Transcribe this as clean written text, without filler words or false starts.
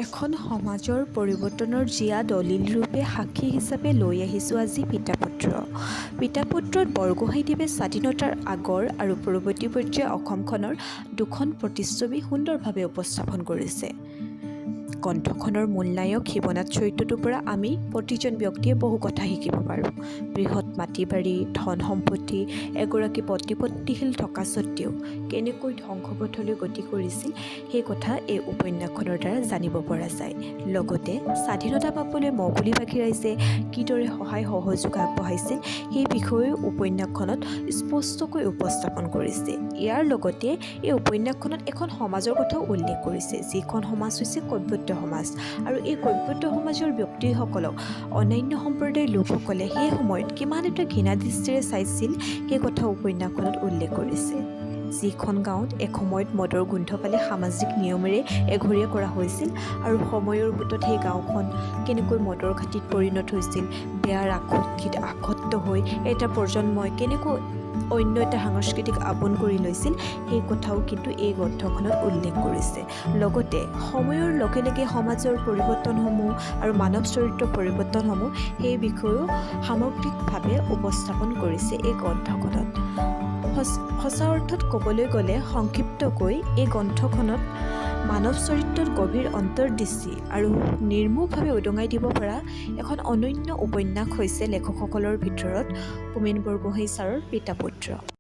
এখন সমাজৰ পৰিৱৰ্তনৰ জীয়া দলিল ৰূপে সাক্ষী হিচাপে লৈ আহিছোঁ আজি পিতাপুত্ৰ। পিতাপুত্ৰত বৰগোহাঞিদেৱে স্বাধীনতাৰ আগৰ আৰু পৰৱৰ্তী পৰ্যায়ৰ অসমখনৰ দুখন প্ৰতিচ্ছবি সুন্দৰভাৱে উপস্থাপন কৰিছে। গ্ৰন্থখনৰ মূল নায়ক শিৱনাথ চৰিত্ৰটোৰ পৰা আমি প্ৰতিজন ব্যক্তিয়ে বহু কথা শিকিব পাৰোঁ। বৃহৎ মাটি বাৰী, ধন সম্পত্তি, এগৰাকী প্ৰতিপত্তিশীল থকা স্বত্তেও কেনেকৈ ধ্বংসপথলৈ গতি কৰিছিল, সেই কথা এই উপন্যাসখনৰ দ্বাৰা জানিব পৰা যায়। লগতে স্বাধীনতা পাবলৈ মহকুলিবাসী ৰাইজে কিদৰে সহায় সহযোগ আগবঢ়াইছিল, সেই বিষয়েও উপন্যাসখনত স্পষ্টকৈ উপস্থাপন কৰিছে। ইয়াৰ লগতে এই উপন্যাসখনত এখন সমাজৰ কথাও উল্লেখ কৰিছে, যিখন সমাজ হৈছে কৈৱৰ্ত্য সমাজ। আৰু এই কৈৱৰ্ত্য সমাজৰ ব্যক্তিসকলক অন্যান্য সম্প্ৰদায়ৰ লোকসকলে সেই সময়ত কিমান এটা ঘৃণা দৃষ্টিৰে চাইছিল, সেই কথাও উপন্যাসখনত উল্লেখ কৰিছে। যিখন গাঁৱত এসময়ত মদৰ গোন্ধ পালে সামাজিক নিয়মেৰে এঘৰীয়া কৰা হৈছিল আৰু সময়ৰ সোঁতত সেই গাঁওখন কেনেকৈ মদৰ ঘাটিত পৰিণত হৈছিল, বেয়াৰ আসক্তিত আসক্ত হৈ এটা প্ৰজন্মই কেনেকৈ অন্য এটা সাংস্কৃতিক আপোন কৰি লৈছিল, সেই কথাও কিন্তু এই গ্ৰন্থখনত উল্লেখ কৰিছে। লগতে সময়ৰ লগে লগে সমাজৰ পৰিৱৰ্তনসমূহ আৰু মানৱ চৰিত্ৰৰ পৰিৱৰ্তনসমূহ, সেই বিষয়েও সামগ্ৰিকভাৱে উপস্থাপন কৰিছে এই গ্ৰন্থখনত। সঁচা অৰ্থত ক'বলৈ গ'লে সংক্ষিপ্তকৈ এই গ্ৰন্থখনত মানৱ চৰিত্ৰত গভীৰ অন্তৰ্দৃষ্টি আৰু নিৰ্মোহভাৱে উদঙাই দিব পৰা এখন অনন্য উপন্যাস হৈছে লেখকসকলৰ ভিতৰত হোমেন বৰগোহাঞি ছাৰৰ পিতাপুত্ৰ।